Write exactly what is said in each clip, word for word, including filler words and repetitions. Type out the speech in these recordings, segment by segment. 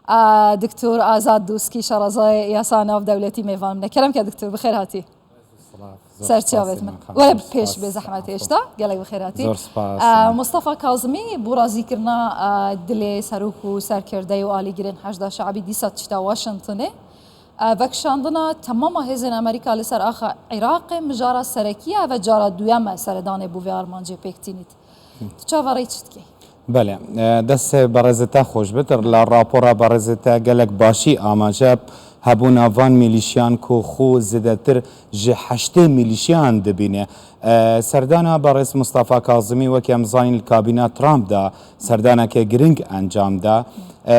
A, Doktor Azad Dûskî, şarezayê yasa navdewletî, mêvan min e. Kerem ke doktor, bi xêr hatî. Ser çavêt min. Were pêş bê zehmet hêşta. Gelek bi xêr hatî. Zor spas. A, Mustafa Kazimî bo razîkirina, a, dilê serok û serkirdeyê û alîgirên Heşda Şe'bî dîsa çita Washingtonê. E, vekişandina temama hêzên Amerîka li ser axa Iraqê mijara serekî ye, ev e cara duyem e seredanê bo vê armancê pêk tînît. Tu çaverêyî çi dikî? Belê, e, destê berêzê te xweş bit. La rapora berêzê te gelek başî amaje hebûna van milîşiyan ku xwe zêdetir ji heştê milîşiyan dibîne. E, serdana berêz Mustafa Kazimî weke em zanîn li kabîna Trump de serdaneke giring encam da. E,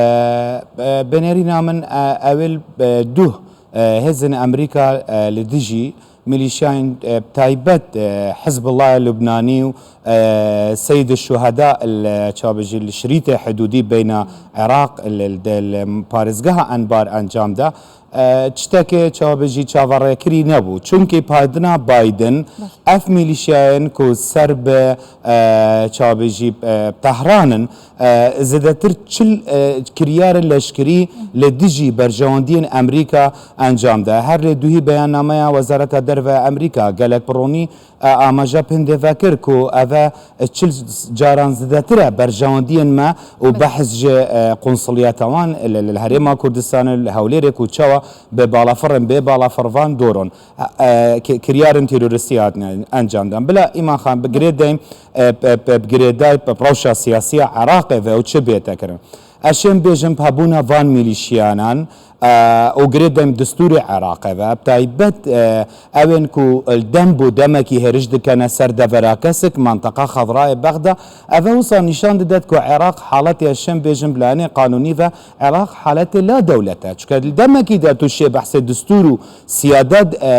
e, bi nêrîna min, e, ew ê, e, duh, e, hêzên Amerîka, e, li dijî milîşiyayên, e, taybet, e, Hizbullahê Lubnanî û, e, Seyyid Şuheda li, çabijî li şirîtê hidûdî beyna Iraq, li, li, li parêzgeha Enbar encam da. E, tiştekê çabijî çaverêkirî nebû. Çunkî padina Biden ev milîşiyayên ku ser bi, e, çabijî, e, Tehran in, e, zêdetir çil, e, kiryarên leşkerî li dijî berjewendiyên Amerîka encam da. Her lê duhî beyannameya Wezareta Derve ya Amerîka gelek bi ronî, e, amaje bi hindê vekir ku ev e çil caran zêdetir e berjewendiyên me û behs ji, e, konsuliyeta wan li, li, li Herêma Kurdistanê, li Hewlêrê ku çawa bi balafirên bê balafirvan doron, e, e, ki-, kiryarên terorîstî hatine encam dan. Bila Îman Xan, bi girê deyim, e, bi, bi, bi girêdayî bi rewşa siyasî ya Iraqê ve û çi bête kirin. Ez şêm bêjim, bi hebûna van milîşiyanan, e, û girê deyim destûrê Iraqê ve, bi taybet, e, ewên ku li dem bo demekî hêriş dikene ser devera Kesik, menteqa Xevrayê Bexda, ev e wisa nîşan didet ku Iraq haletê, ez şêm bêjim, bi layenê qanûnî ve Iraq haletê la dewlet e. Çunke li demekî de tu şê behsê destûr û siyada, e,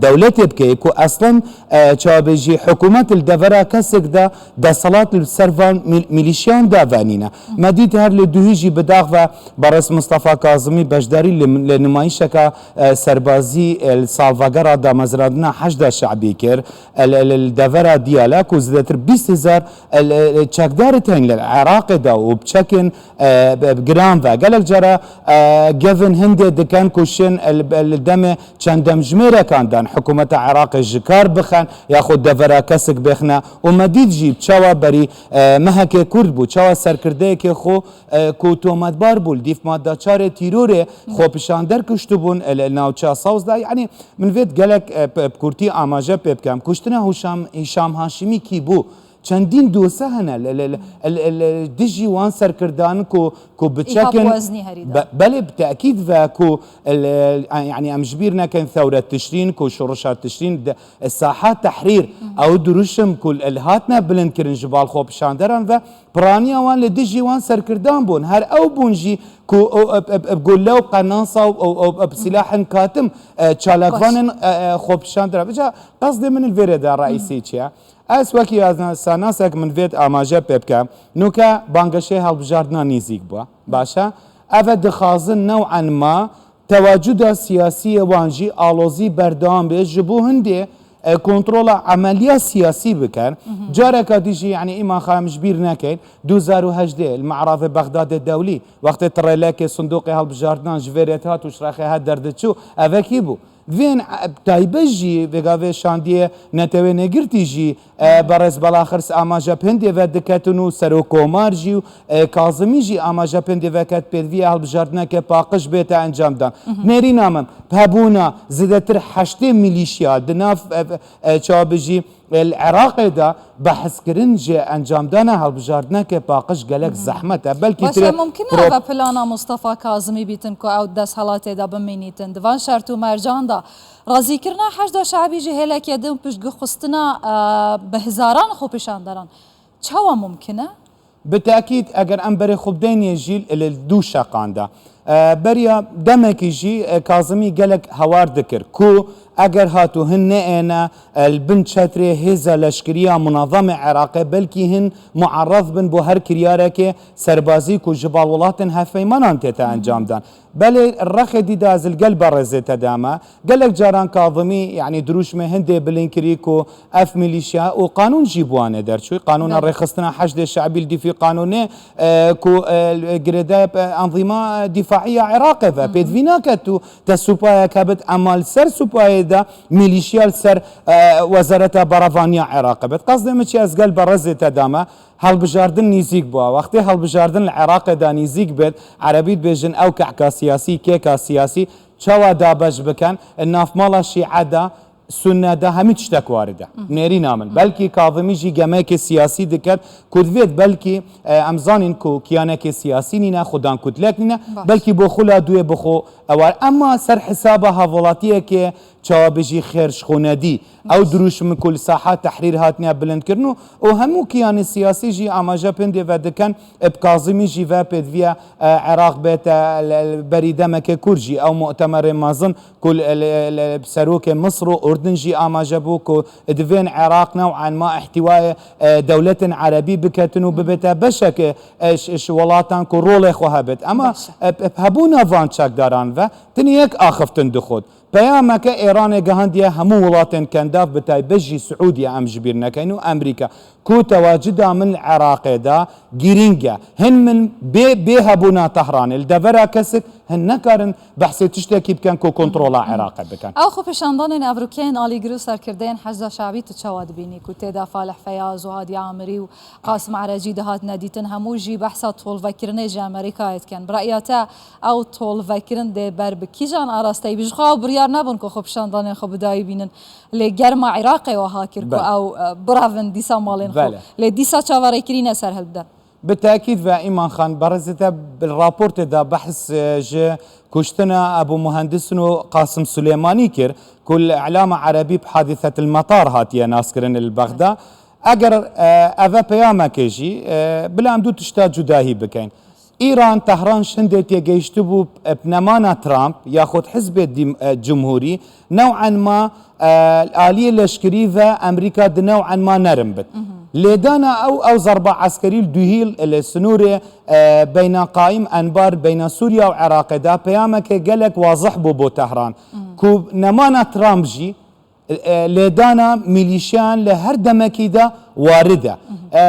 dewletê bikeyî ku eslen, e, çawa bêjî, hikûmet li devera Kesik de desthilat li ser van mil-, milîşiyan de venîne. Me dît her li duhî jî bi dax ve berêz Mustafa Kazimî beşdarî li, li nimayîşeka, e, serbazî, e, li salvegera damezrandina Heşda Şe'bî kir. E, li, li, li devera Diyala ku zêdetir bîst hezar, e, li, li çekdarî tên li Iraqê de û bi çekên, e, bi, bi giran ve. Gelek cara, e, gevin hindê dikin ku şên, e, li, li demê çend demjimêrekan dan hikûmeta Iraqê ji kar bixin, yaxud devera Kesik bêxine. Û me dît jî çawa berî, e, mehekê kurt bû, çawa serkirdeyekê xwe, e, ku tometbar bû, li dîf madda çarê tîrorê xwepişander kuştibûn, e, li navça Saws de. Yanî min vêt gelek, e, bi, bi kurtî amaje pê bikem. Kuştina Huşam, Hîşam Haşimî kî bû? Çendîn dose hene li, li, li, li, li dijî wan serkirdan ku, ku bi Îhab çekin Weznî herî de. Be-, belê bi tekîd ve ku li, li, yanî em ji bîr nekin Thewret Tişrîn ku şorişa Tişrîn de, Saha Tehrîr, ew dirûşim ku li, li hatine bilindkirin ji bal xwepişanderan ve piraniya wan li dijî wan serkirdan bûn. Her ew bûn jî ku ew, ev, ev, ev gulle û qenasa û ew, ew, ev silahên katim, e, çalakvanên, e, e, xwepişanderan. Îca qesdê min li vêrê de reîsî çi ye? Ez wekî yaznasek min vêt amaje pê bikim. Nûke bangeşê hilbijardina nêzîk bû. Baş e. Ev e dixwazin new'en ma tewacuda siyasî yê wan jî alozî berdewam bê ji bo hindê, e, kontrola emeliya siyasî bikin. Careka dî jî, yanî Îman Xan, em ji bîr nekin, du hezar û hejdeh li Me'ravê Bexdadê Dewlî, wextê tirêlekê Sindoqê Hilbijartinan ji vê rê dihat û ji rexê he derdiçû, ev e kî bû? Divê em, e, taybet jî vêga vê şandiyê Netewên Yekgirtî jî, e, berêz Bela Xirs amaje bi hindê ve diketin û Serokkomar jî û, e, Kazimî jî amaje bi hindê ve ket pêdiviya hilbijartineke paqij bête encamdan. Nêrîna min, bi hebûna zêdetir heştê milîşya di nav, e, e, çawa bijî, e, li Iraqê de behskirin ji encamdana hilbijartineke paqij gelek zehmet e. Belkî Baş e, tirê mumkin e prop- ve plana Mustafa Kazimî bîtin ku ew desthilatê de bimînîtin? Di van şert û mercan de razîkirina Heşda Şe'bî ji hêlekê din û piştgixistina, e, bi hezaran xwepişanderan çawa mumkin e? Bi tekîd, eger em berê xwe bideyne jî li du şeqan de. E, beriya demekî jî, e, Kazimî gelek hawar dikir ku eger hat û hin neêne, e, li bin çetrê hêza leşkeriya munezemê Iraqê, belkî hin muerrez bin bo her kiryarekê serbazî ku ji bal welatên hevpeymanan tête encamdan. Belê rexê dî de ez li gel berêzê te de me. Gelek caran Kazimî, yanî dirûşmê hindê bilind kirî ku ev milîşya û qanûn jî bi wan e derçû. Qanûna Belê. Rêxistina Heşdê Şe'bî li dîfî qanûnê, e, ku, e, girêdayê, e, enzîma, e, dîf pahiya Iraqê ve. Pêdivî nake tu te supayek hebit, ema li ser supayê de milîşya li ser, e, Wezareta Berevaniya Iraqê bit. Qasdê min çi, ez gel berezê te dame, hilbijardin nîzîk bû. Wextê hilbijardin li Iraqê de nîzîk bit, erebî dibêjin ew kehka siyasî, kêka siyasî, çawa dabeş bikin, navmala Şîe de, Sunne de, hemî tiştek warid e. Nêrîna min. Belkî Kazimî jî gemekê siyasî diket, ku divêt belkî, e, em zanîn ku kiyanekê siyasî nîne, xudan kutlek nîne, belkî bo xula duê bi xwe ewar. Emma ser hesaba hevwelatiyekê çawa bijî xêr ji xwe nedî. Ew dirûşm ku li saha Tehrîr hatine bilindkirin û, û hemû kiyanê siyasî jî amaje pindê ve dikin, bi Kazimî jî ve pêdiviye, e, Iraq bête, li, li berî demeke kurt jî ew mu'temerê mezin ku li, li, li serokê Misir û Urdun jî amaje bû ku divên Iraq new'an ma ihtiwayê, e, dewletên erebî biketin û bibête beşek, e, ji, ji welatan ku rolê xwe hebit. Ema, e, bi, bi hebûna van çekdaran ve tinê yek axiftin dixwit. Peyameke Êranê gihandiye hemû welatên kendav, bi taybet jî Siûdiye, em ji bîr nekeyn û Amerîka, ku tewacida min li Iraqê de girîng e. Hin min bê, bê hebûna Tehranê li devera kesik hin nekarin behsê tiştekî bikin ku kontrola Iraqê bikin. Ew xwepêşandanên evrokeyên alîgir û serkirdeyên Heşda Şabî tu çawa dibînî ku tê de Falih Feyaz û Hadî Amirî û Qasim Erecî dihatine dîtin, hemû jî behsa tolvekirinê ji Amerîkayê dikin. Bi re'ya te ew tolvekirin dê ber bi kîjan arasteyî bi? Ji xwe ew biryar nebûn ku xwepêşandanên xwe bi dayî bînin. Lê germa Iraqê wiha kir ku Belê. ew, e, birevin dîsa malên xwe. Belê. Lê dîsa çaverêkirî ne ser hilbide. Bi tekîd ve Îman Xan, berezê te bi raportê de behs, e, ji kuştina Ebû Muhendisin û Qasim Sulêmanî kir, ku li Îlama Erebî bi Hadîsetil Metar hatiye naskirin li Bexda. Eger, e, eve peyameke jî, e, bila em du tişta cudahî bikeyn. Îran, Tehran şindê têgehiştibû, e, bi nemana Trump, yaxud Hizbê Dîm-, e, Cumhurî, new'en ma, e, aliyê leşkerî ve Amerîka di new'en ma nerin bit. Lêdana ew, ew zerba eskerî li duhîl li sinûrê, e, beyna qaîm enbar beyna Sûriya û Iraqê de peyameke gelek wazih bû bo Tehran. Ku nemana Trump jî, e, lêdana milîşiyan li her demekî de warid e. E,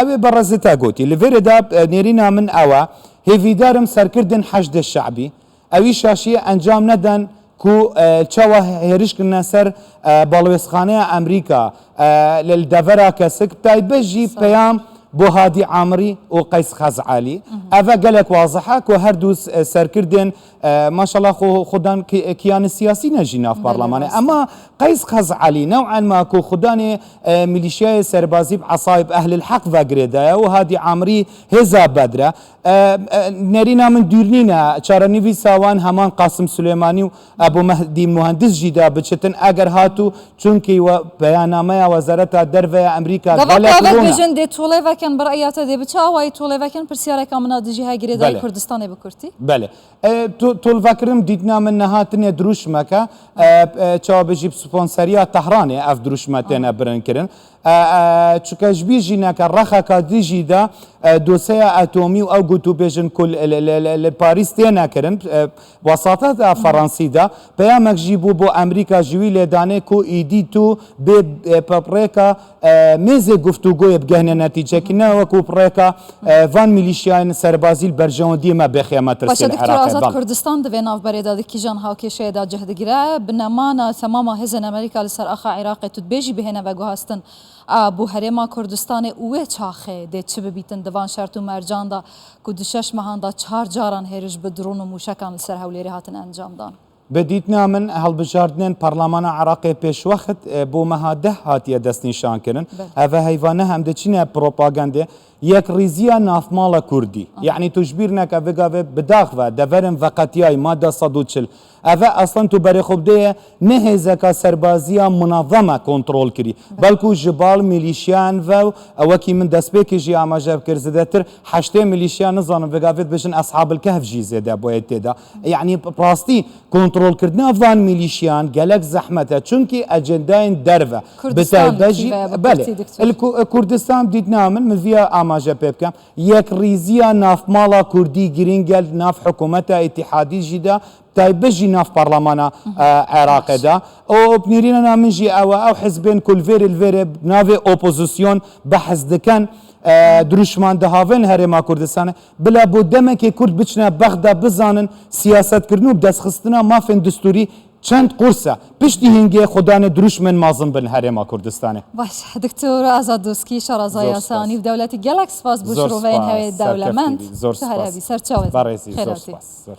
ew ê berezê te gotî. Li vêrê de, e, nêrîna min ew e. Hêvîdar im serkirdên Heşdê Şe'bî ewî şaşiyê encam neden ku, e, çawa hêriş kirine ser, e, balwêzxaneya Amerîka, e, li, li devera kesik, bi taybet jî Sağ ol. peyam bo Hadî Amirî û Qeys Xezalî. Ev e gelek wazih e ku her du s-, serkirdên, e, maşallah xwe, xwe dan ki-, kiyanê siyasî ne jî nav Belê, parlemanê. rast. Ema Qeys Xezalî new'en ma ku xudanê, e, milîşyayê serbazî bi esayib ehlil heq ve girêdaye û Hadî Amirî hêza Bedr e. E, e, nerîna min dûr nîne. Çarenivîsa wan heman Qasim Sulêmanî û Ebû Mehdî Muhendis jî da biçitin eger hatû, çunkî we, beyannameya Wezareta Derve ya Amerîka Gava gelek gava rûn e. bêjin dê tolê vekin, bi re'ya te dê bi çi awayî tolê vekin? Pirsiyareka min a dijî he girêdayî Belê. Kurdistanê bi kurtî. Belê. E, tu-, tolvekirin dîtina min niha tinê dirûşmeke, e, e, çawa bijî bi sponseriya Tehranê ev dirûşme têne birinkirin. E, e, çuke ji bîr jî neke rexeka dijî de, e, doseya atomî û ew gotûbêjin ku li, li, li, li, li Parîs têne kirin, e, wesateta Fransî de, peyamek jî bû bo Amerîka ji wî lêdanê ku îdî tu bê, e, bi rêka, e, mêzê guftûgoyê bigehne netîcekî, ne wekû bi rêka, e, van milîşyayên serbazî li berjewendiyê me bêxiye metirsê Paşa li Doktor Iraqê. Azad Bal. Kurdistan di vê navberê de di kîjan hawkêşeyê de cih digire? Bi nemana temama hêzên Amerîka li ser axa Iraqê tu dibêjî bihêne veguhastin, a, bo herêma Kurdistanê û wê çaxê dê çi bibîtin di van şert û mercan de ku di şeş mehan de çar caran hêriş bi dron û mûşekan li ser Hewlêrê hatin encamdan? Bi dîtina min, hilbijardinên Parlemana Iraqê pêşwext, e, bo meha deh hatiye destnîşankirin. Belê. Eve heyva ne em diçine propagandê, yekrîziya navmala Kurdî. Aha. Yanî tu ji bîr neke vê gavê bi dax ve, deverên veqetiyayî, madde sed û çil. Eve eslen tu berê xwe bidêye ne hêzeka serbaziya munazeme kontrol kirî. Belê. Belkû ji bal milîşiyan ve, e, wekî min destpêkê jî amaje kir, zêdetir heştê milîşiya, nizanim vê gavê dibêjin Eshabil Kehf jî zêde boye tê de. Yanî bi rastî kontrolkirina van milîşiyan gelek zehmet e, çunkî ecendayên derve, Kurdistan bi taybet jî, kî ve bi belê, kurtî diktir? Li Ku-, Kurdistan dîtina min, min viya amaje pê bikim, yekrîziya navmala Kurdî girîng e, li nav hikûmeta îtîhadî jî de, taybet jî nav parlemana, e, Iraqê de. Û bi nêrîna min jî ew e, ew hizbên ku li vêrê, li vêrê navê opozîsyon behs dikin, E, dirûşman dihavên Herêma Kurdistanê, bila bo demekê Kurd biçine Bexda bizanin siyasetkirin û bi destxistina mafên distûrî çend qurs e. Piştî hingê xwedanê dirûşmên mezin bin Herêma Kurdistanê. Baş, Doktor Azad Doskî, şaraza Zor yasa spas. Nîv Dewletî, gelek spas bo Zor şiroveyên spas, hewê serkeftin dewlemend. bî, zor Tu her spas. hebî, ser çavê. Berêzî, zor Xêratî. spas. Zor